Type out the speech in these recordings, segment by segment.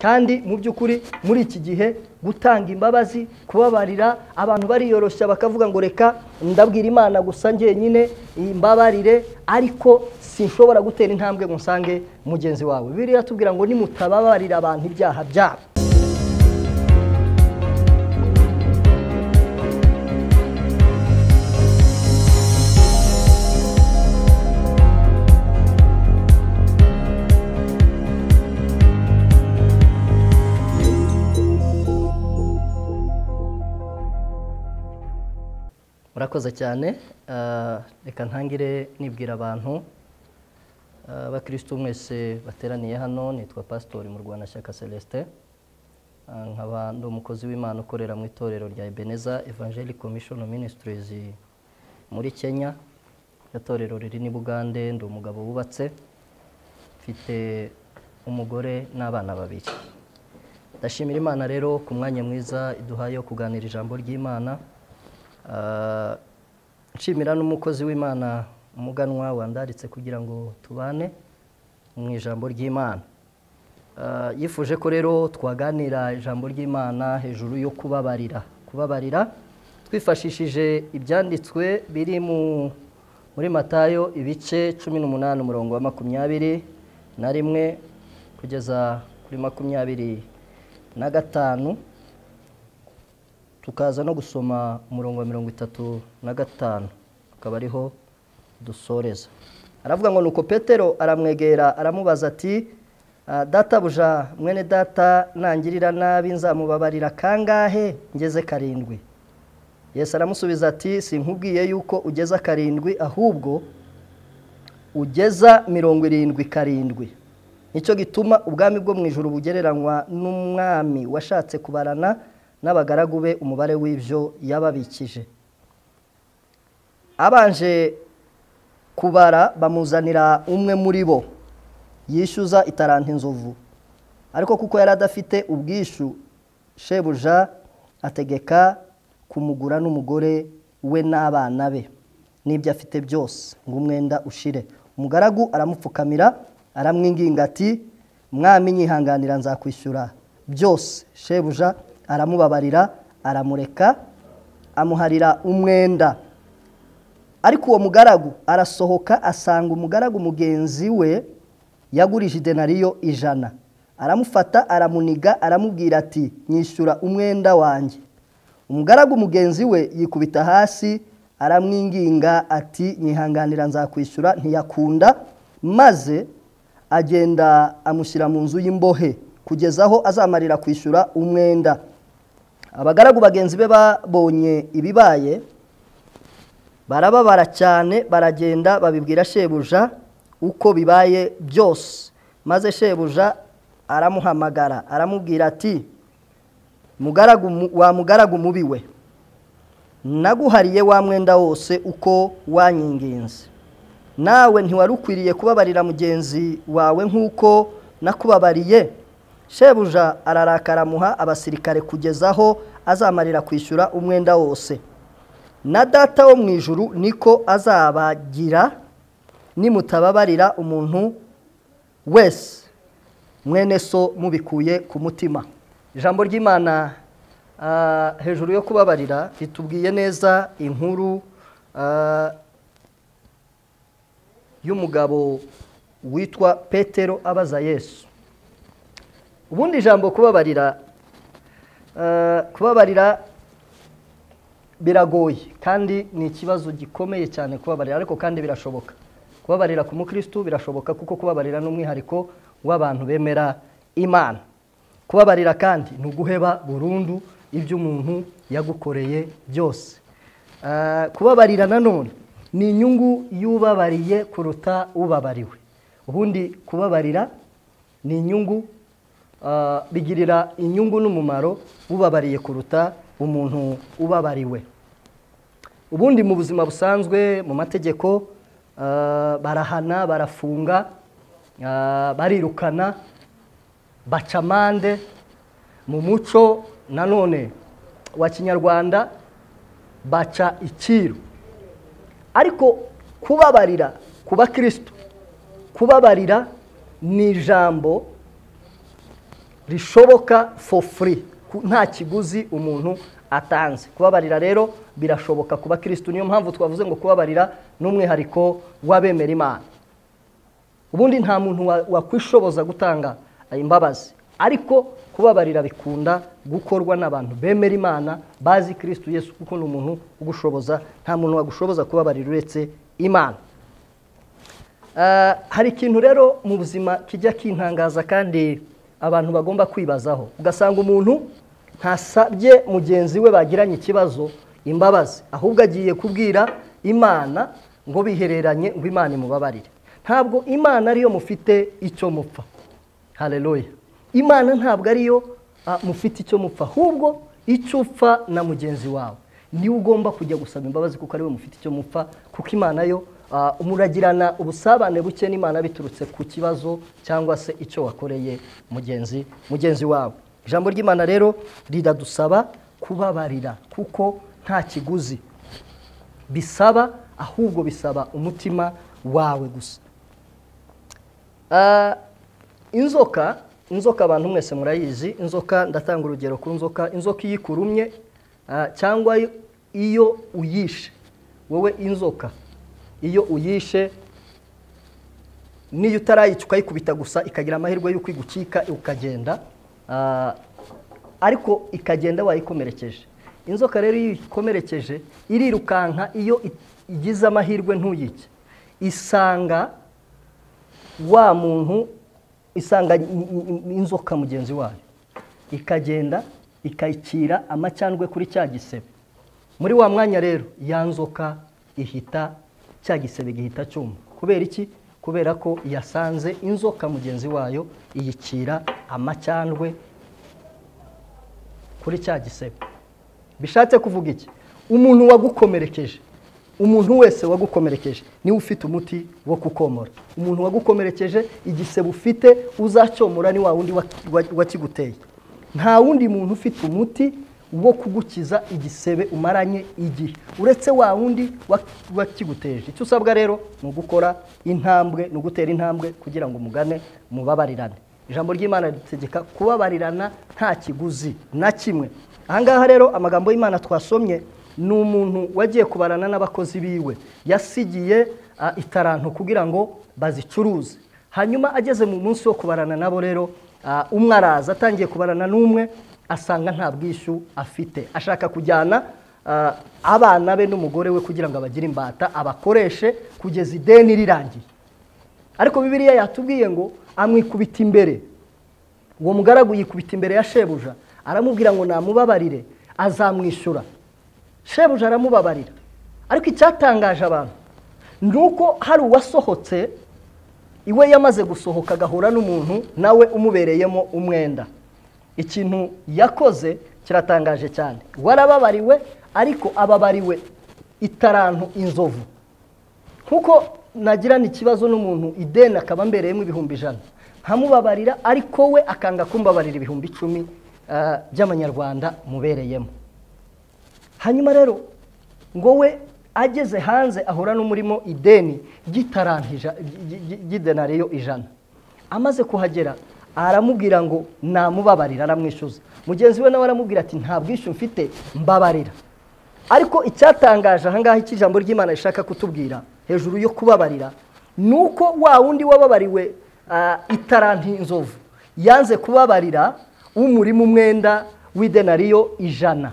Kandi mu by'ukuri muri iki gihe gutanga imbabazi, kubabarira, abantu bariyoroshya bakavuga ngo reka ndabwira Imana gusa njyenyine imbabarire, ariko sinshobora gutera intambwe ngo nsange mugenzi wawe. Bibiliya tubwira ngo nimutababarira abantu ibyaha byabo. Murakoze cyane. Reka ntangire nibwira abantu abakristo mwese bateraniye hano. Nitwa Pastor Murwanashyaka Celestin, nkaba ndi umukozi w'Imana ukorera mu itorero rya Ebenezer Evangelical Mission Ministries muri Kenya. Itorero riri ni Bugande. Ndi umugabo wubatse, mfite umugore n'abana babiri. Ndashimira Imana rero ku mwanya mwiza iduhaye wo kuganira ijambo ry'Imana. Nshimira n'umukozi w'Imana umuganwa wandaritse kugira ngo tubane mu ijambo ry'Imana. Yifuje ko rero twaganira ijambo ry'Imana hejuru yo kubabarira. Kubabarira twifashishije ibyanditswe biri muri Matayo ibice 18 umurongo wa 21 kugeza kuri 25, tukaza no gusoma umurongo wa 35, akaba ariho dusoreza. Aravuga ngo nuko Petero aramwegera aramubaza ati databuja, mwene data nangirira nabi nzamubabarira kangahe? Ngeze 7. Yesu aramusubiza ati sinkubwiye yuko ugeza 7, ahubwo ugeza 77. Nicyo gituma ubwami bwo mu ijuru bugereranywa n'umwami washatse kubarana n'abagaragu be umubare w'ibyo yababikije. Abanje kubara bamuzanira umwe muri bo yishyuza itaranti inzovu, ariko kuko yari adafite ubwishu, shebuja ategeka kumugura n'umugore we n'abana be n'ibyo afite byose ngo umwenda ushire. Umugaragu aramupfukamira aramwinginga ati mwami nyihanganira nzakwishyura byose. Shebuja aramubabarira aramureka amuharira umwenda. Ariko uwo mugaragu arasohoka asanga umugaragu mugenzi we yagurije idenariyo 100, aramufata aramuniga aramubwira ati nyishyura umwenda wanjye. Umugaragu mugenzi we yikubita hasi aramwinginga ati nyihanganira nzakwishyura, ntiyakunda, maze agenda amushyira mu nzu y'imbohe kugeza aho azamarira kwishyura umwenda. Abagaragu bagenzi be babonye ibibaye barababara cyane, baragenda babibwira shebuja uko bibaye byose. Maze shebuja aramuhamagara aramubwira ati wa mugaragu mubi we, naguhariye wa mwenda wose uko wanyinginze, nawe ntiwari ukwiriye kubabarira mugenzi wawe nk'uko nakubabariye. Shebuja ararakara amuha abasirikare kugeza aho azamarira kwishyura umwenda wose. Na data wo mu ijuru niko azabagira nimutababarira umuntu wese mwene so mubikuye ku mutima. Ijambo ry'Imana hejuru yo kubabarira ritubwiye neza inkuru y'umugabo witwa Petero abaza Yesu. Ubundi ijambo kubabarira, kubabarira biragoye kandi ni ikibazo gikomeye cyane kubabarira, ariko kandi birashoboka. Kubabarira ku mukristo birashoboka, kuko kubabarira n'umwihariko w'abantu bemera Imana. Kubabarira kandi ni uguheba burundu ibyo umuntu yagukoreye byose. Kubabarira nanone ni inyungu y'ubabariye kuruta ubabariwe. Ubundi kubabarira ni inyungu, bigirira inyungu n'umumaro ubabariye kuruta umuntu ubabariwe. Ubundi mu buzima busanzwe mu mategeko barahana, barafunga, barirukana, baca amande. Mu muco nanone wa Kinyarwanda baca ikiru. Ariko kubabarira ku bakristo, kubabarira ni ijambo rishoboka for free, nta kiguzi umuntu atanze. Kubabarira rero birashoboka ku bakristo. Niyo mpamvu twavuze ngo kubabarira n'umwihariko w'abemera Imana. Ubundi nta muntu wakwishoboza gutanga imbabazi, ariko kubabarira bikunda gukorwa n'abantu bemera Imana, bazi Kristo Yesu, kuko ni umuntu ugushoboza. Nta muntu wagushoboza kubabarira uretse Imana. Hari ikintu rero mu buzima kijya kintangaza kandi abantu bagomba kwibazaho. Ugasanga umuntu ntasabye mugenzi we bagiranye ikibazo imbabazi, ahubwo agiye kubwira Imana ngo bihereranye, ngo Imana imubabarire. Ntabwo Imana ariyo mufite icyo mupfa. Haleluya. Imana ntabwo ariyo mufite icyo mupfa, ahubwo icyo upfa na mugenzi wawe niwe ugomba kujya gusaba imbabazi, kuko ariwe mufite icyo mupfa. Kuko Imana yo muragirana ubusabane buke n'Imana biturutse ku kibazo cyangwa se icyo wakoreye mugenzi wawe. Ijambo ry'Imana rero riradusaba kubabarira, kuko nta kiguzi bisaba, ahubwo bisaba umutima wawe gusa. Inzoka abantu mwese murayizi. Inzoka, ndatanga urugero ku nzoka. Inzoka iyo ikurumye cyangwa iyo uyishe, wowe inzoka iyo uyishe niyo utarayica ukayikubita gusa, ikagira amahirwe y'uko igucika ukagenda, ariko ikagenda wayikomerekeje. Inzoka rero iyo ikomerekeje irirukanka, iyo igize amahirwe ntuyice, isanga wa muntu, isanga inzoka mugenzi wayo, ikagenda ikayicira amacandwe kuri cya gisebe. Muri wa mwanya rero ya nzoka ihita, cya gisebe gihita cyuma. Kubera iki? Kubera ko yasanze inzoka mugenzi wayo iyicira amacandwe kuri cya gisebe. Bishatse kuvuga iki? Umuntu wagukomerekeje, umuntu wese wagukomerekeje niwe ufite umuti wo kukomora. Umuntu wagukomerekeje igisebe ufite uzacyomora ni wa wundi wakiguteye. Nta wundi muntu ufite umuti wo kugukiza igisebe umaranye igihe uretse wa wundi wakiguteje. Icyo usabwa rero ni ugukora intambwe, ni ugutera intambwe kugira ngo mugane mubabarirane. Ijambo ry'Imana ritegeka kubabarirana nta kiguzi na kimwe. Ahangaha rero amagambo y'Imana twasomye ni umuntu wagiye kubarana n'abakozi biwe, yasigiye itaranto kugira ngo bazicuruze. Hanyuma ageze mu munsi wo kubarana nabo rero, umwe araza atangiye kubarana n'umwe, asanga nta bwishyu afite, ashaka kujyana abana be n'umugore we kugira ngo abagire imbata, abakoreshe kugeza ideni rirangiye. Ariko Bibiliya yatubwiye ngo amwikubita imbere, uwo mugaragu yikubita imbere ya shebuja, aramubwira ngo namubabarire azamwishyura. Shebuja aramubabarira. Ariko icyatangaje abantu nuko hari uwasohotse iwe, yamaze gusohoka agahura n'umuntu nawe umubereyemo umwenda. Ikintu yakoze kiratangaje cyane. Warababariwe, ariko ababariwe itarantu inzovu. Kuko nagirana ikibazo n'umuntu ideni akaba mbereyemo 100,000, nkamubabarira, ariko we akanga kumbabarira 10,000 by'amanyarwanda mubereyemo. Hanyuma rero ngo we ageze hanze ahura n'umurimo ideni ry'idenariyo 100. Amaze kuhagera aramubwira ngo namubabarira, aramwishyuza. Mugenzi we nawe aramubwira ati nta bwishyu mfite, mbabarira. Ariko icyatangaje ahangaha, iki ijambo ry'Imana rishaka kutubwira hejuru yo kubabarira, nuko wa wundi wababariwe itaranti inzovu yanze kubabarira umurimo umwenda w'idenariyo 100.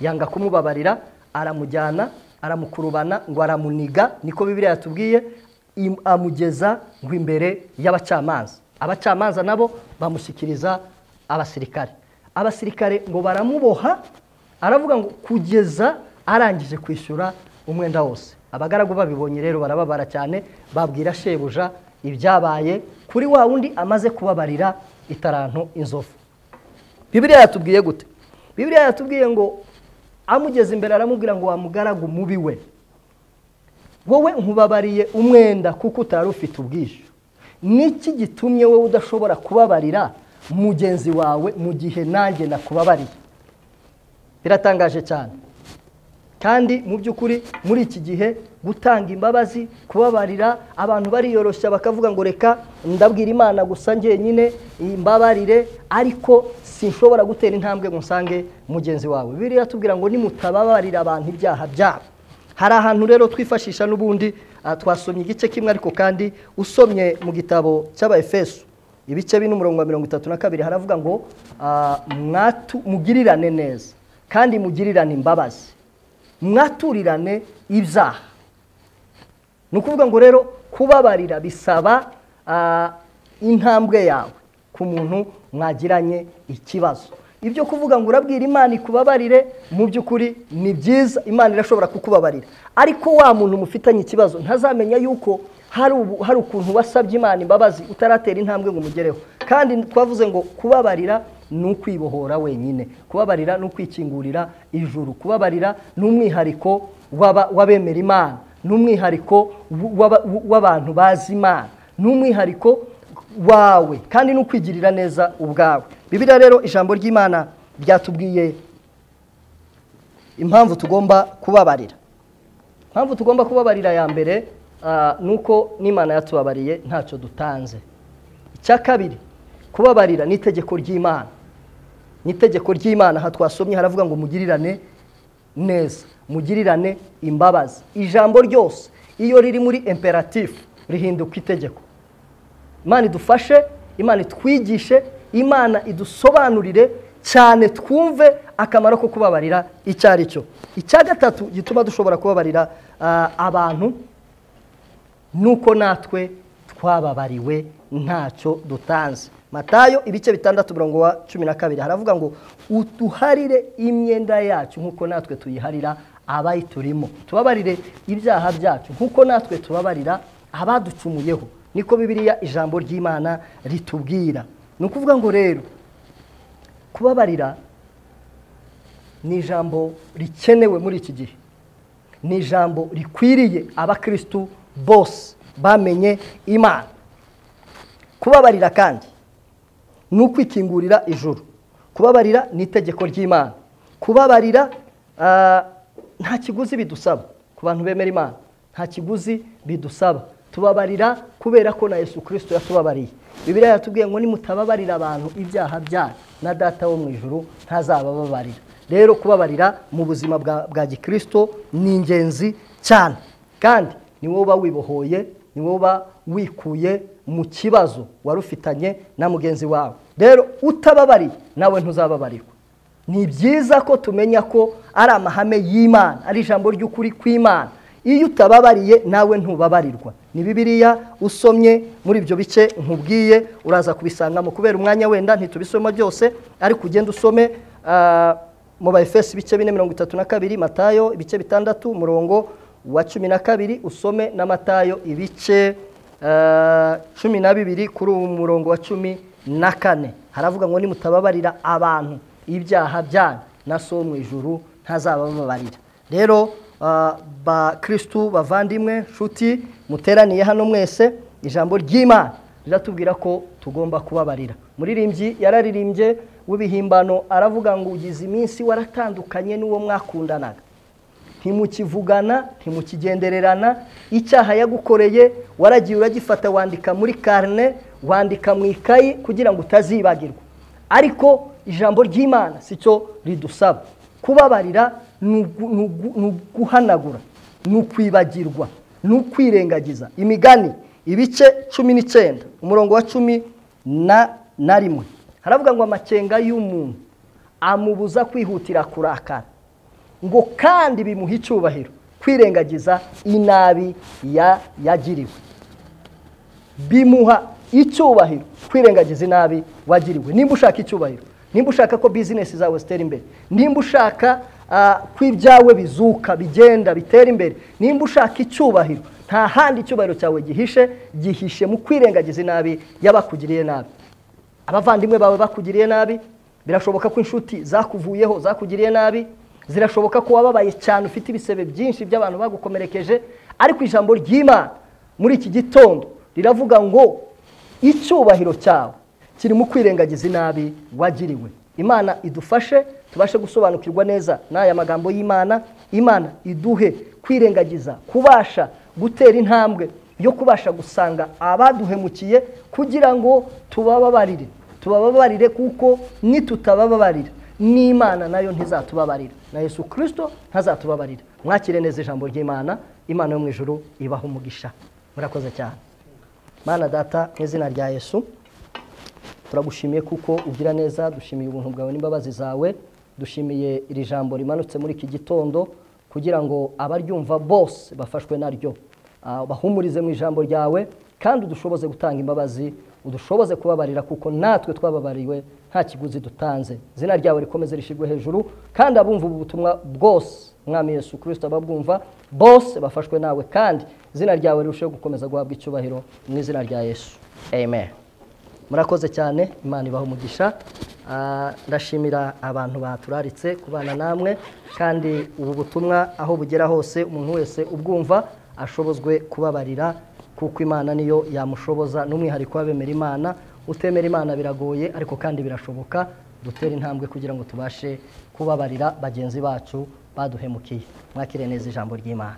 Yanga kumubabarira, aramujyana, aramukurubana, ngo aramuniga, niko Bibiliya yatubwiye, amugeza ngo imbere y'abacamanza. Abacamanza nabo bamushyikiriza abasirikare. Abasirikare ngo baramuboha, aravuga ngo kugeza arangije kwishyura umwenda wose. Abagaragu babibonye rero barababara cyane, babwira shebuja ibyabaye kuri wa wundi amaze kubabarira itaranto inzovu. Bibiliya yatubwiye gute? Bibiliya yatubwiye ngo amugeze imbere aramubwira ngo wa mugaragu mubi we, wowe nkubabariye umwenda kuko utari ufite ubwishyu. Niki gitumye wowe udashobora kubabarira mugenzi wawe mu gihe nanjye nakubabariye? Biratangaje cyane. Kandi mu by'ukuri muri iki gihe gutanga imbabazi, kubabarira. Abantu bariyoroshya bakavuga ngo reka ndabwira Imana gusa njyenyine imbabarire, ariko sinshobora gutera intambwe ngo nsange mugenzi wawe. Bibiliya tubwira ngo nimutababarira abantu ibyaha byabo. Hari ahantu rero twifashisha n'ubundi, twasomye igice kimwe, ariko kandi usomye mu gitabo cy'Abaefeso ibice 4 umurongo wa 32 haravuga ngo mugirirane neza kandi mugirirane imbabazi, mwaturirane ibyaha. Ni ukuvuga ngo rero kubabarira bisaba intambwe yawe ku muntu mwagiranye ikibazo. Ibyo kuvuga ngo urabwira Imana ikubabarire, mu by'ukuri ni byiza, Imana irashobora kukubabarira, ariko wa muntu mufitanye ikibazo ntazamenya yuko hari ukuntu wasabye Imana imbabazi utaratera intambwe ngo umugereho. Kandi twavuze ngo kubabarira ni ukwibohora wenyine, kubabarira ni ukwikingurira ijuru, kubabarira ni umwihariko w'abemera Imana, ni umwihariko w'abantu bazi Imana, ni umwihariko wawe, kandi ni ukwigirira neza ubwawe. Bibiliya rero ijambo ry'Imana ryatubwiye impamvu tugomba kubabarira. Impamvu tugomba kubabarira ya mbere nuko n'Imana yatubabariye ntacyo dutanze. Icya kabiri, kubabarira ni itegeko ry'Imana. Ni itegeko ry'Imana. Aha twasomye haravuga ngo mugirirane neza, mugirirane imbabazi. Ijambo ryose iyo riri muri imperatif rihinduka itegeko. Imana idufashe, Imana itwigishe, Imana idusobanurire cyane twumve akamaro ko kubabarira icyo ari cyo. Icya gatatu gituma dushobora kubabarira abantu nuko natwe twababariwe ntacyo dutanze. Matayo ibice 6 umurongo wa 12 haravuga ngo utuharire imyenda yacu nkuko natwe tuyiharira abayiturimo, tubabarire ibyaha byacu nkuko natwe tubabarira abaducumuyeho. Niko Bibiliya ijambo ry'Imana ritubwira. Ni ukuvuga ngo rero kubabarira ni ijambo rikenewe muri iki gihe, ni ijambo rikwiriye abakristu bose bamenye Imana. Kubabarira kandi ni ukwikingurira ijuru. Kubabarira ni itegeko ry'Imana. Kubabarira nta kiguzi bidusaba ku bantu bemera Imana, nta kiguzi bidusaba. Tubabarira kubera ko na Yesu Kristo yatubabariye. Bibiliya yatubwiye ngo nimutababarira abantu ibyaha byanyu na Data wo mu ijuru ntazabababarira. Rero kubabarira mu buzima bwa gikristo ni ingenzi cyane, kandi ni wowe uba wibohoye, ni wowe uba wikuye mu kibazo warufitanye na mugenzi wawe. Rero utababariye nawe ntuzababarirwa. Ni byiza ko tumenya ko ari amahame y'Imana, ari ijambo ry'ukuri kw'Imana. Iyo utababariye nawe ntubabarirwa. Ni Bibiliya usomye muri ibyo bice nkubwiye uraza kubisangamo. Kubera umwanya wenda ntitubisoma byose, ariko ugenda usome mu Baefeso ibice 4:32, Matayo ibice 6 umurongo wa 12, usome na Matayo ibice 12 kuri umurongo wa 14. Haravuga ngo nimutababarira abantu ibyaha byanyu na so mu ijuru ntazabababarira. Rero ba Kristu bavandimwe nshuti muteraniye hano mwese, ijambo ry'Imana riratubwira ko tugomba kubabarira. Muririmbyi yararirimbye w'ibihimbano aravuga ngo ugize iminsi waratandukanye n'uwo mwakundanaga, ntimukivugana, ntimukigendererana, icyaha yagukoreye waragiye uragifata wandika muri karne, wandika mu ikayi kugira ngo utazibagirwa. Ariko ijambo ry'Imana sicyo ridusaba. Kubabarira ni uguhanagura, ni ukwibagirwa, ni ukwirengagiza. Imigani ibice 19 umurongo wa 11 haravuga ngo amakenga y'umuntu amubuza kwihutira kurakara, ngo kandi bimuha icyubahiro kwirengagiza inabi yagiriwe. Bimuha icyubahiro kwirengagiza inabi wagiriwe. Nimba ushaka icyubahiro, nimba ushaka ko business zawe zitera imbere, nimba ushaka ko ibyawe bizuka bigenda bitera imbere, nimba ushaka icyubahiro, nta handi icyubahiro cyawe gihishe, gihishe mu kwirengagiza inabi y'abakugiriye nabi. Abavandimwe bawe bakugiriye nabi, birashoboka ko inshuti zakuvuyeho zakugiriye nabi, zirashoboka ko wababaye cyane ufite ibisebe byinshi by'abantu bagukomerekeje, ariko ijambo ry'Imana muri iki gitondo riravuga ngo icyubahiro cyawe Kiri mu kwirengagiza inabi wagiriwe. Imana idufashe tubashe gusobanukirwa neza n'aya magambo y'Imana. Imana iduhe kwirengagiza, kubasha gutera intambwe yo kubasha gusanga abaduhemukiye kugira ngo tubababarire. Tubababarire kuko nitutabababarira n'Imana nayo ntizatubabarira, na Yesu Kristo ntazatubabarira. Mwakire neza ijambo ry'Imana. Imana yo mu ijuru ibaha umugisha. Murakoze cyane. Mana Data, mu izina rya Yesu turagushimiye kuko ugira neza. Dushimiye ubuntu bwawe n'imbabazi zawe. Dushimiye iri jambo rimanutse muri iki gitondo kugira ngo abaryumva bose bafashwe naryo, bahumurize mu ijambo ryawe, kandi udushoboze gutanga imbabazi, udushoboze kubabarira kuko natwe twababariwe nta kiguzi dutanze. Izina ryawe rikomeze rishirwe hejuru, kandi abumva ubu butumwa bwose, Mwami Yesu Kristo, ababwumva bose bafashwe nawe, kandi izina ryawe rirusheho gukomeza guhabwa icyubahiro mu izina rya Yesu. Amen. Murakoze cyane, Imana ibaha umugisha. Ndashimira abantu baturaritse kubana namwe, kandi ubu butumwa aho bugera hose umuntu wese ubwumva ashobozwe kubabarira, kuko Imana niyo yamushoboza. N'umwihariko w'abemera Imana, utemera Imana biragoye, ariko kandi birashoboka. Dutere intambwe kugira ngo tubashe kubabarira bagenzi bacu baduhemukiye. Mwakire neza ijambo ry'Imana.